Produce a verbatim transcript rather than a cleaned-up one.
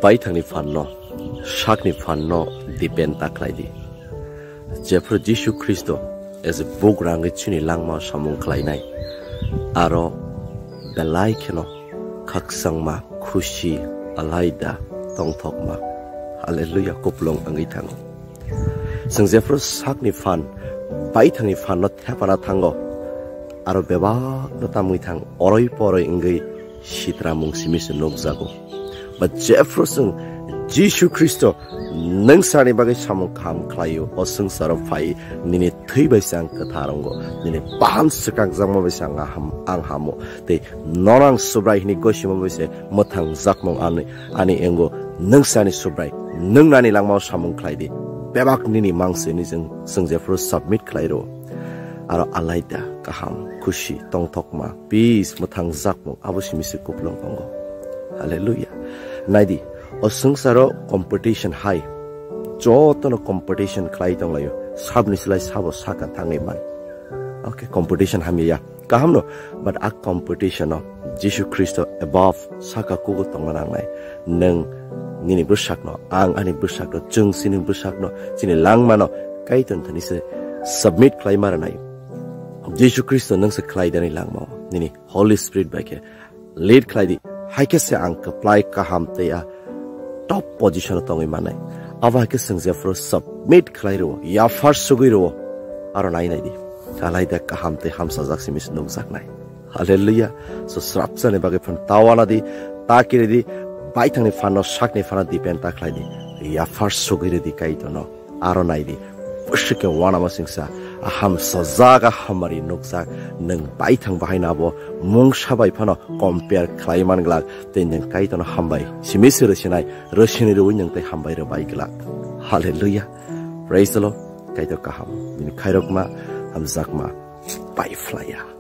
baithangni phanno, sakni phanno depend ta khlai di. Jephru Jisu Khristo as a bugrangwi chini langma samung khlainai, aro belai kheno khakchangma, khusi, alaida, tongthokma. Hallelujah, kuplung wngwi thango. Chwng jephru sakni phan, baithangni phanno thepana thango, aro bebakno tamwi thang, oroi poroi wngwi sitra mung simi se nukjago. Ba jephru chwng Jisu Khristo nwng sani bagwi samung kaham khlaio, o swngcharo phai, nini thwi bai se ang kwthar wngo, nini baham swkakjakma bai se ang ham-, ang hamo, tei nono ang Subrai hwnwi goisima bai se mwthang jakmung ani, ani wngo, nwng sani Subrai, nwng nani langmao samung khlai di, bebak nini mang se hwnwi chwng, chwng jephru submit khlai rwo. Aro alaida, kaham, khusi, tongthokma, peace, mwthang jakmung, abo simi se kuplung tongo. Hallelujah. Naidi, o swngcharo competition hai. Jotono competition khlai tonglaio. Sabni slai sabo saka thangwi man. Okay, competition hamya ya. Kaham no, but a competition no Jisu Khristo above saka kugo tongna nangnai. Nwng nini bwsakno, ang ani bwsakno, chwng chini bwsakno, chini langmano, Kaitor thani se submit khlai ma rwnai. Jisu Khristo nwng se khlai dani langmao. Nini Holy Spirit bai khe lead khlai di. Hai khe se ang kwplai kaham tei a top position o tongwi manai. Abo hai khe chwng jephru submit khlai rwo, yaphar sugwi rwo, aro nai nai di. Alaida kaham tei hamsajak simi se nukjaknai. Hallelujah. So srapchani bagwi phan tawana di, ta kiri di, baithangni phanno, sakni phanno depend ta khlai di. Yaphar sugwi rw di Kaitorno. Aro nai di, bwswk khe uanama singsa, a hamsajak, a hamari nukjak, nwng baithang bahaino abo mungsa bai phano compare khlai man glak, tei nwng Kaitorno hambai simi se rwsinai, rwsini rwui nwng tei hambai rwbai glak. Hallelujah. Praise the Lord. Kaitor kaham. Nini khairokma, hamjakma, bai phlaiya.